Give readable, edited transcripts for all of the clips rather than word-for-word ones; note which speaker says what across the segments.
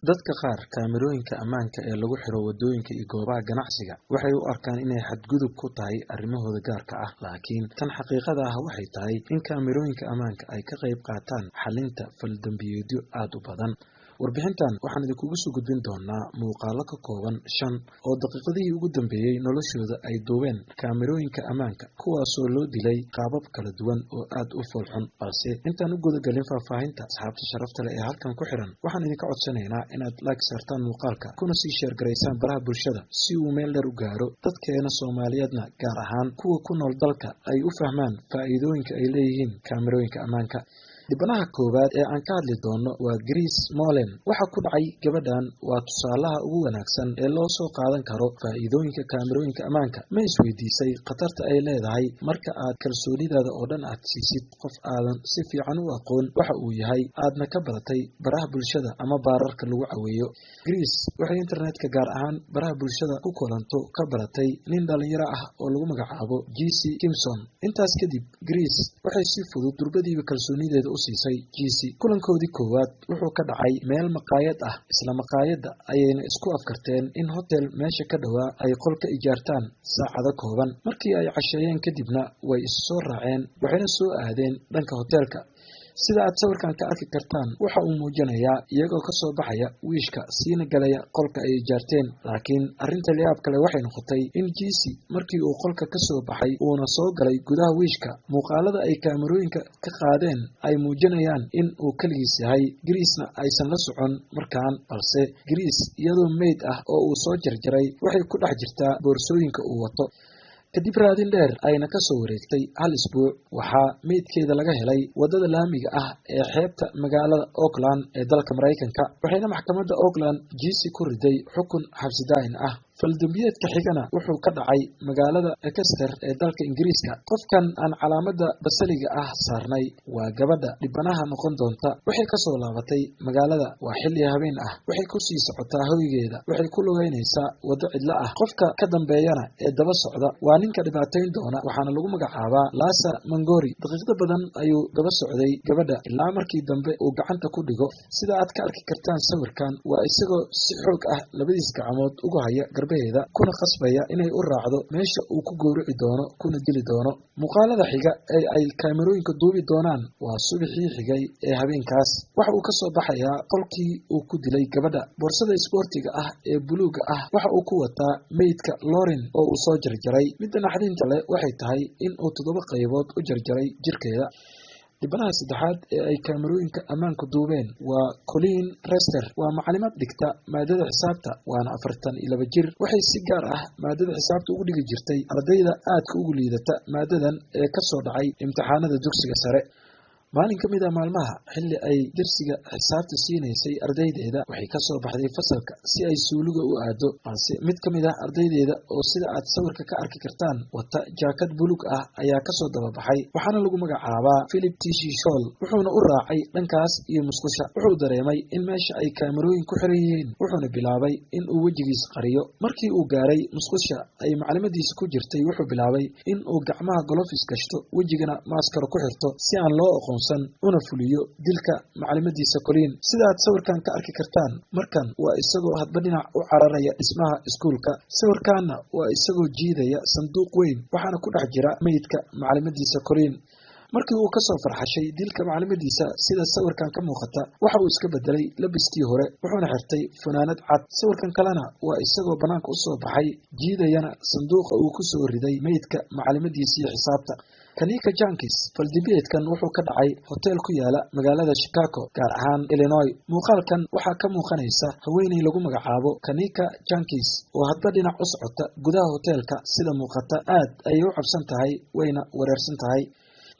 Speaker 1: Dadka qaar, kaamirooyinka ammaanka ee lagu xiro waddooyinka iyo goobaha ganacsiga waxay u arkaan inay xadgudub ku tahay arrimahooda gaarka ah, laakiin tan xaqiiqada ah waxay tahay in kaamirooyinka ammaanka ay ka qayb qaataan xallinta fal-dambiyeedyo aad u badan. Warbixintan waxaan idinkugu soo gudbin doonaa muuqaallo ka kooban 5 oo daqiiqadihii ugu dambeeyey noloshooda ay duubeen kaamirooyinka ammaanka, kuwaasoo loo dilay qaabab kala duwan oo aad u foolxun. Balse intaan u gudagelin faahfaahinta, asxaabta sharafta leh ee halkan ku xiran, waxaan idinka codsanaynaa inaad like saartaan muuqaalka kuna sii share garaysaan baraha bulshada si uu meel dheer u gaaro, dadkeena Soomaaliyeedna, gaar ahaan kuwa ku nool dalka, ay u fahmaan faa'iidooyinka ay leeyihiin kaamirooyinka ammaanka. Dhibanaha koowaad ee aan ka hadli doono waa Grace Molen. Waxa ku dhacay gabadhan waa tusaalaha ugu wanaagsan ee loo soo qaadan karo faa'iidooyinka kaamirooyinka ammaanka. Ma isweydiisay khatarta ay leedahay marka aad kalsoonidaada oo dhan aad siisid qof aadan si fiican u aqoon waxa uu yahay, aadna ka baratay baraha bulshada ama baararka lagu caweeyo? Grace waxay internetka, gaar ahaan baraha bulshada ku kulanto, ka baratay nin dhalinyaro ah oo lagu magacaabo Jesse Kimson. Intaas kadib, Grace waxay si fudud durbadiiba kalsoonideeda u siisay Jesse. Kulankoodii koowaad wuxuu ka dhacay meel maqaayad ah. Isla maqaayadda ayayna isku afkarteen in hotel meesha ka dhowaa ay qol ka ijaartaan saacado kooban. Markii ay casheeyeen kadibna way is soo raaceen, waxayna soo aadeen dhanka hoteelka. Sida aad sawirkan ka arki kartaan, waxa uu muujinayaa iyagoo ka soo baxaya wiishka siina galaya qolka ay ijaarteen. Laakiin arrinta layaab kale waxay noqotay in Jesse markii uu qolka ka soo baxay uuna soo galay gudaha wiishka, muuqaalada ay kaamirooyinka ka qaadeen ay muujinayaan in uu keligiis yahay, Grace-na aysan la socon markaan. Balse Grace iyadoo meyd ah oo uu soo jarjaray waxay ku dhex jirtaa boorsooyinka uu wato. Kadib raadin dheer ayna ka soo wareegtay hal isbuuc, waxaa meydkeeda laga helay waddada laamiga ah ee xeebta magaalada Oakland ee dalka Maraykanka, waxayna maxkamadda Oakland Jesse ku riday xukun xabsi daa'in ah. Faldambiyeedka xigana wuxuu ka dhacay magaalada Exeter ee dalka Ingiriiska. Qofkan aan calaamadda basaliga ah saarnay waa gabadha dhibanaha noqon doonta. Waxay kasoo laabatay magaalada, waa xilli habeen ah, waxay ku sii socotaa hoygeeda, waxay ku lugeynaysaa waddo cidlo ah. Qofka ka dambeeyana ee daba socda waa ninka dhibaatayn doona, waxaana lagu magacaabaa Lasa Mangori. Daqiiqdo badan ayuu daba socday gabadha ilaa markii dambe uu gacanta ku dhigo. Sida aad ka arki kartaan sawirkan, waa isagoo si xoog ah labadiis gacmood uga haya garbaheeda kuna khasbaya inay u raacdo meesha uu ku gowrici doono kuna dili doono. Muuqaalada xiga ee ay kaamirooyinka duubi doonaan waa subaxii xigay ee habeenkaas. Waxa uu kasoo baxayaa qolkii uu ku dilay gabadha. Boorsada isboortiga ah ee buluuga ah waxa uu ku wataa meydka Loren oo uu soo jarjaray. Midda naxdinta leh waxay tahay in uu 7 qaybood u jarjaray jirkeeda. Dhibanaha saddexaad ee ay kaamirooyinka ammaanku duubeen waa Colleen Rester. Waa macalimad dhigta maadada xisaabta, waana 42 jir. Waxay si gaar ah maadada xisaabta ugu dhigi jirtay ardayda aadka ugu liidata maadadan ee kasoo dhacay imtixaanada dugsiga sare. Maalin ka mid ah maalmaha, xilli ay darsiga xisaabta siinaysay ardaydeeda, waxay kasoo baxday fasalka si ay suuliga u aado. Balse mid ka mid ah ardaydeeda oo sida aad sawirka ka arki kartaan wata jaakad bulug ah ayaa kasoo dababaxay, waxaana lagu magacaabaa Philip Tishi Shol. Wuxuuna u raacay dhankaas iyo musqusha. Wuxuu dareemay in meesha ay kaamirooyin ku xiran yihiin, wuxuuna bilaabay in uu wejigiisa qariyo. Markii uu gaaray musqusha ay macalimadiisa ku jirtay, wuxuu bilaabay in uu gacmaha golofis gashto, wejigana maaskaro ku xirto si aan loo aqoonsan, una fuliyo dilka macalimadiisa Colleen. Sida aad sawirkan ka arki kartaan, markan waa isagoo hadba dhinac u cararaya dhismaha iskuulka. Sawirkaana waa isagoo jiidaya sanduuq weyn, waxaana ku dhex jira meydka macalimadiisa Colleen. Markii uu kasoo farxashay dilka macalimadiisa, sida sawirkan ka muuqata, waxa uu iska bedelay labiskii hore, wuxuuna xirtay funaanad cad. Sawirkan kalena waa isagoo banaanka usoo baxay, jiidayana sanduuqa uu kusoo riday meydka macalimadiisii xisaabta, Kanika Jankis. Faldambiyeedkan wuxuu ka dhacay hotel ku yaala magaalada Chicago, gaar ahaan Illinois. Muuqaalkan waxaa ka muuqanaysa haweeney lagu magacaabo Kanika Jankis oo hadba dhinac u socota gudaha hoteelka. Sida muuqata aad ayay u cabsan tahay, wayna wareersan tahay,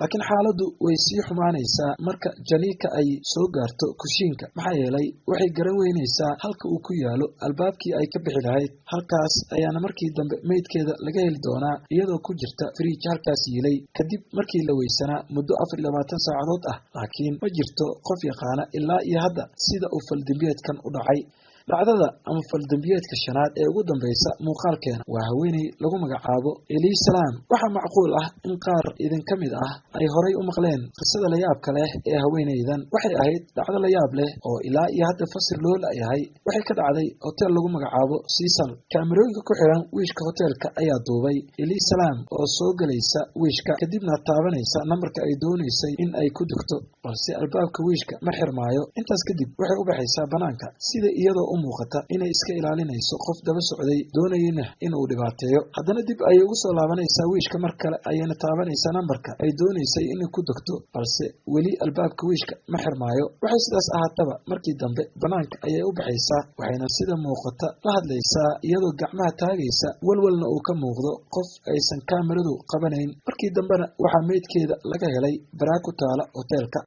Speaker 1: laakiin xaaladdu way sii xumaanaysaa marka Janika ay soo gaarto kushiinka, maxaa yeelay waxay garan weynaysaa halka uu ku yaalo albaabkii ay ka bixi lahayd. Halkaas ayaana markii dambe meydkeeda laga heli doonaa iyadoo ku jirta fridge halkaas yiilay, kadib markii la weysanaa muddo 24 saacadood ah. Laakiin ma jirto qof yaqaana ilaa iyo hadda sida uu faldambiyeedkan u dhacay. Dhacdada ama faldambiyeedka shanaad ee ugu dambaysa muuqaalkeena waa haweeney lagu magacaabo Elisalam. Waxaa macquul ah in qaar idinka mid ah ay horay u maqleen qisada layaabka leh ee haweeneydan. Waxay ahayd dhacdo layaab leh oo ilaa iyo hadda fasir loo la'yahay. Waxay ka dhacday hotel lagu magacaabo Siisal. Kaamirooyinka ku xiran wiishka hoteelka ayaa duubay Elisalam oo soo gelaysa wiishka, kadibna taabanaysa nambarka ay doonaysay in ay ku degto, balse albaabka wiishka ma xirmaayo. Intaas kadib waxay u baxaysaa banaanka, sida iyadoo u muuqata inay iska ilaalinayso qof daba socday doonayna inuu dhibaateeyo. Haddana dib ayay ugu soo laabanaysaa wiishka, mar kale ayayna taabanaysaa nambarka ay doonaysay inay ku degto, balse weli albaabka wiishka ma xirmaayo. Waxay sidaas ahaataba markii dambe banaanka ayay u baxaysaa, waxayna sida muuqata la hadlaysaa iyadoo gacmaha taagaysa, walwalna uu ka muuqdo qof aysan kaamiradu qabanayn. Markii dambena waxaa meydkeeda laga helay baraa ku taala hoteelka.